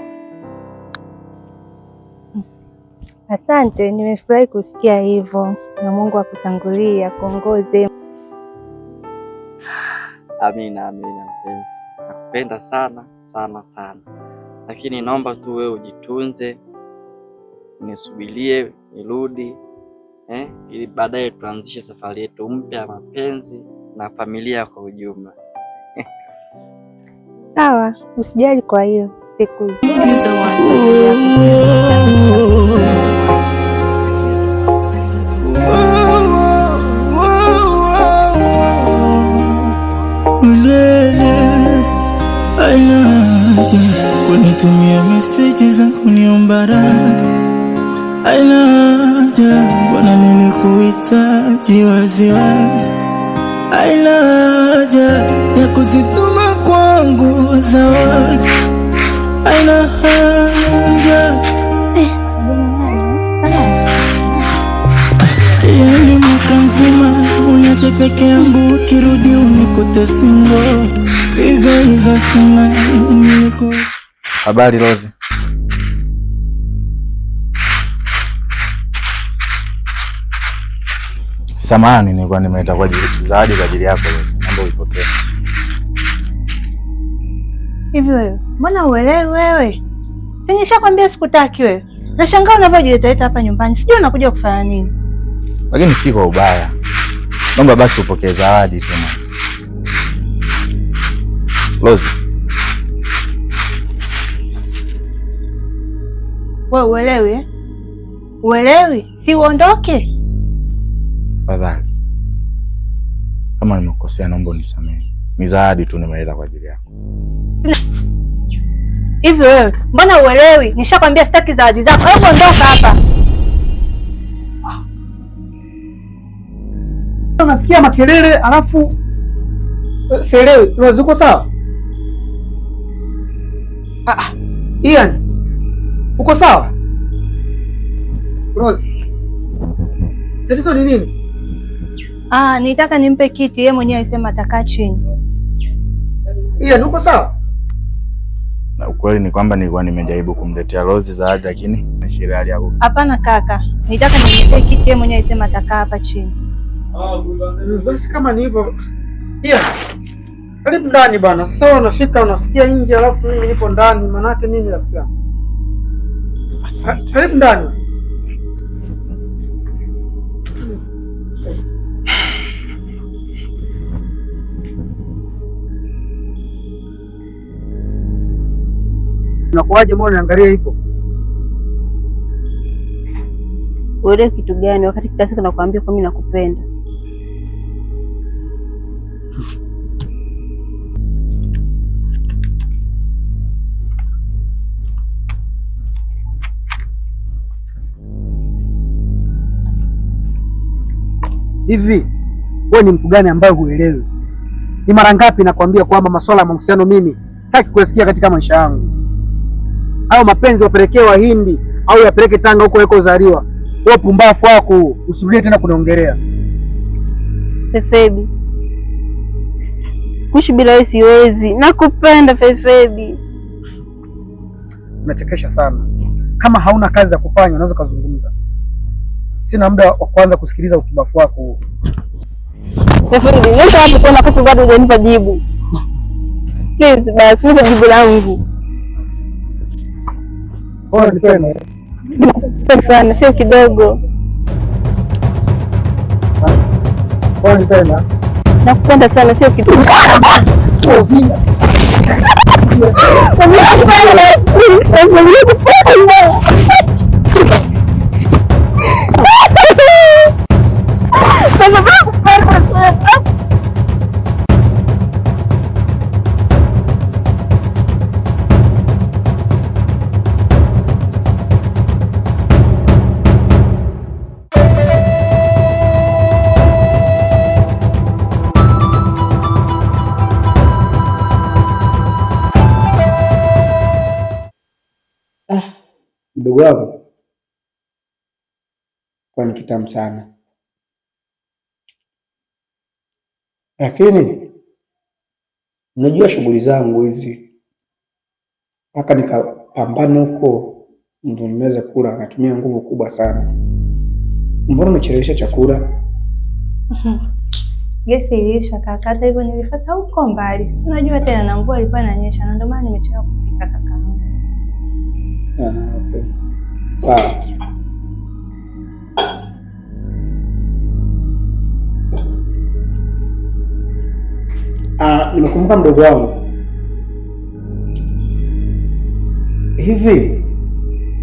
Asante, nimefurahi kusikia hivyo, na Mungu akutangulie, akuongoze. Amina, amina mpenzi, nakupenda sana sana sana, lakini naomba tu wewe ujitunze, nisubirie nirudi, ili baadaye tuanzishe safari yetu mpya ya mapenzi na familia kwa ujumla. Sawa, usijali kwa hiyo siku. Ulele ainaje kunitumia meseji za kuniomba radhi, ainaje mbona nilikuhitaji waziwazi, ainaje ya kuzituma kwangu zawadi, aina haja yani mwaka mzima uniache peke yangu, ukirudi unikute single, piga hizo sina niliku. Habari Rose. Samahani, nilikuwa nimeleta kwa ajili zawadi kwa ajili yako leo. Naomba uipokee. Hivi wewe, mbona uelewi wewe? Si nishakwambia sikutaki wewe. Nashangaa unavyojileta hapa nyumbani. Sijui unakuja kufanya nini. Lakini si kwa ubaya. Naomba basi upokee zawadi tena. Lozi. Wewe uelewi eh? Uelewi? Si uondoke? Tafadhali. Kama nimekukosea naomba unisamehe. Ni zawadi tu nimeleta kwa ajili yako. Hivi wewe, mbona uelewi? Nishakwambia sitaki zawadi zako. Hebu ondoka hapa. Unasikia makelele alafu sielewi. Rose uko sawa? Ah, Ian. Uko sawa? Rose. Tatizo ni nini? Ah, nitaka nimpe kiti, yeye mwenyewe alisema atakaa chini. Ian, uko sawa? Na ukweli ni kwamba nilikuwa nimejaribu kumletea Rose zawadi lakini ni hali yako. Hapana kaka, nitaka nimletee kiti, yeye mwenyewe alisema atakaa hapa chini. Ah, basi kama ni hivyo. Ian, karibu ndani bana. Sasa unafika unafikia nje alafu mimi nipo ndani, maana yake nini rafiki yangu? Asante. Karibu ndani. Unakuaje, mbona unaangalia hivyo? Uelewe kitu gani wakati kila siku nakwambia kwa mimi nakupenda? Hivi wewe ni mtu gani ambaye huelewi? Ni mara ngapi nakwambia kwamba masuala ya mahusiano mimi sitaki kuyasikia katika maisha yangu. Au mapenzi wapelekee Wahindi au yapeleke Tanga huko ulikozaliwa. Wewe pumbafu wako usirudie tena kuniongelea. Fefebi, kuishi bila wewe siwezi. Nakupenda Fefebi. Unachekesha sana. Kama hauna kazi ya kufanya unaweza kuzungumza. Sina muda wa kuanza kusikiliza upumbavu wako huo. Fefebi, nenda hapo kwa nafasi bado hujanipa jibu. Please basi nipe jibu langu. Bora nipende. Nakupenda sana, sio kidogo. Bora nipenda. Nakupenda sana, sio kidogo. Mdogo wangu kwa ni kitamu sana, lakini unajua shughuli zangu hizi mpaka nikapambane huko ndio nimeweza kula, natumia nguvu kubwa sana. Mbona umechelewesha chakula? Gesi iliisha kaka, hata hivyo nilifuata huko mbali. Unajua tena na mvua ilikuwa inanyesha na ndio maana nimechelewa kupika kaka. Ah, okay. Sawa. Ah, nimekumbuka mdogo wangu. Hivi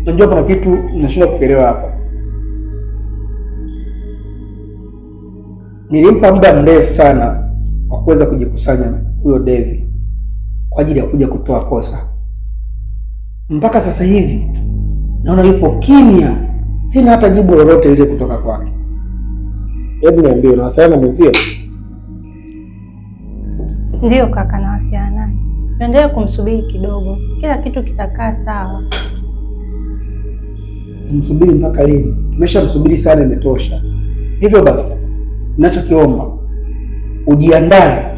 unajua kuna kitu nashindwa kuelewa hapa. Nilimpa muda mrefu sana wa kuweza kujikusanya huyo Devi kwa ajili ya kuja kutoa kosa. Mpaka sasa hivi naona yupo kimya, sina hata jibu lolote lile kutoka kwake. Hebu niambie, unawasiliana na mwenzio? Ndiyo kaka, nawasiliana naye. Tuendelee kumsubiri kidogo, kila kitu kitakaa sawa. Tumsubiri mpaka lini? Tumeshamsubiri sana, imetosha. Hivyo basi, ninachokiomba ujiandae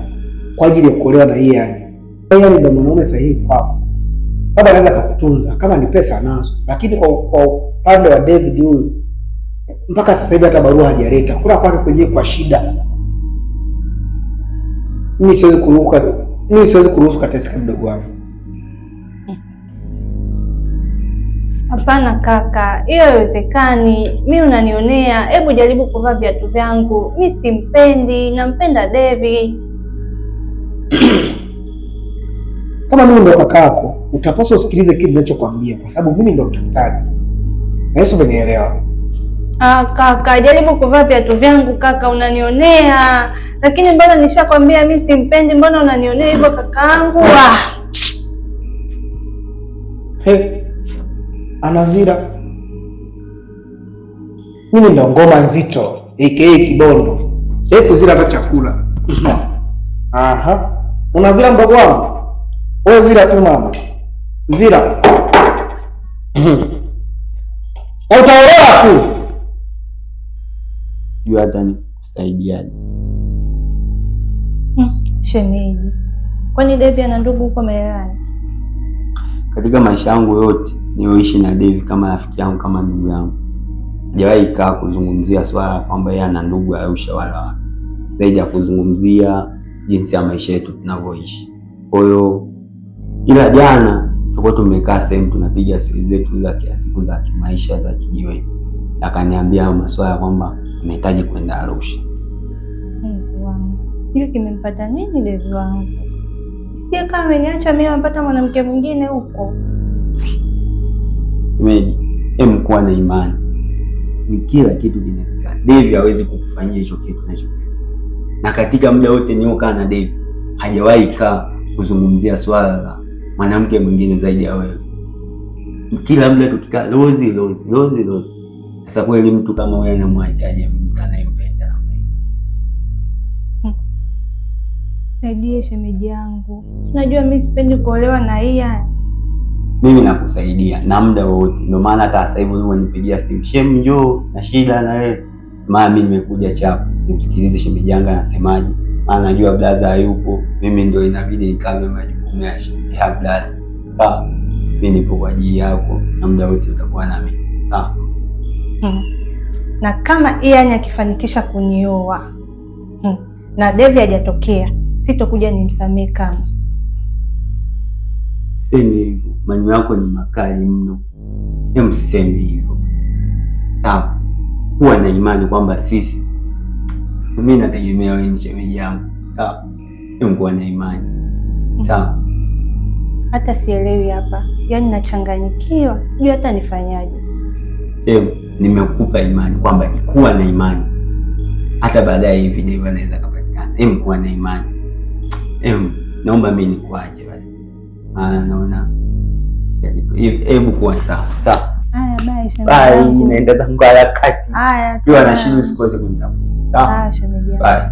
kwa ajili ya kuolewa na Ian. Ian ndio mwanaume sahihi kwako, sababu anaweza kukutunza kama ni pesa anazo, lakini kwa upande wa David huyu Mpaka sasa hivi hata barua hajaleta. Kula kwake kwenyewe kwa shida. Mimi siwezi kuruhusu, mimi siwezi kuruhusu kateseka mdogo wangu. Hapana kaka, hiyo haiwezekani. Mi unanionea. Hebu jaribu kuvaa viatu vyangu. Mi simpendi, nampenda Devi. Kama mimi ndo kaka yako, utapaswa usikilize kile ninachokwambia kwa sababu mimi ndo mtafutaji. Na Yesu umenielewa. Ah, kaka, jaribu kuvaa viatu vyangu kaka, unanionea. Lakini mbona nishakwambia mi simpendi, mbona unanionea hivyo kakaangu? Ah. Hey, anazira. Mimi ndo ngoma nzito aka Kibondo. Kuzira hata chakula. Aha. Unazira mdogo wangu? Wewe zira tu mama. Zira. Utaolewa tu. Sijui hata nikusaidiaje. Shemeji, kwani Devi ana ndugu huko Mererani? Katika maisha yangu yote nilioishi na Devi kama rafiki yangu, kama ndugu yangu, hajawahi kaa kuzungumzia swala kwamba yeye ana ndugu Arusha wala wapi, zaidi ya kuzungumzia jinsi ya maisha yetu tunavyoishi. Kwa hiyo, ila jana tulikuwa tumekaa sehemu tunapiga siri zetu za kiasiku za kimaisha za kijiweni, akaniambia maswala kwamba anahitaji kwenda Arusha. Mungu wangu, sijui kimempata nini Devi wangu. Sije kama ameniacha mimi amepata mwanamke mwingine huko. Shemeji, kuwa na imani, ni kila kitu kinawezekana. Devi hawezi kukufanyia hicho kitu unachokifanya, na katika muda wote niliokaa na Devi hajawahi kaa kuzungumzia swala la mwanamke mwingine zaidi ya wewe. Kila muda tukikaa Rozi Rozi Rozi Rozi. Sasa kweli mtu kama wewe anamwachaje mtu anayempenda namna hiyo? Saidie shemeji yangu, unajua mimi sipendi kuolewa na Ian. Mimi nakusaidia na muda wote, ndio maana hata sasa hivi unipigia simu, shem njoo na shida na wewe, maana mimi nimekuja chapu nimsikilize shemeji yangu anasemaje, maana najua blaza hayupo, mimi ndio inabidi nikame majukumu ya blaza. Sawa, mimi nipo kwa ajili yako na muda wote utakuwa na mimi. Sawa. Na kama Ian akifanikisha kunioa na Devi hajatokea, sitokuja nimsamee kama. Semi hivyo, maneno yako ni makali mno. Hebu msiseme hivyo. Sawa, kuwa na imani kwamba sisi, mimi nategemea wewe ni shemeji yangu. Sawa, hebu kuwa na imani. Sawa. Hata sielewi hapa, yaani nachanganyikiwa, sijui hata nifanyaje. Hebu nimekupa imani kwamba ikuwa na imani hata baadaye hivi Devi anaweza kupatikana. Hebu kuwa na imani. Hebu naomba mimi nikuache basi, maana naona hebu kuwa sawa sawa. Haya, bye shemeji. Bye, naenda zangu harakati. Haya, kiwa na shida usikose kunitafuta. Sawa. Haya shemeji. Bye.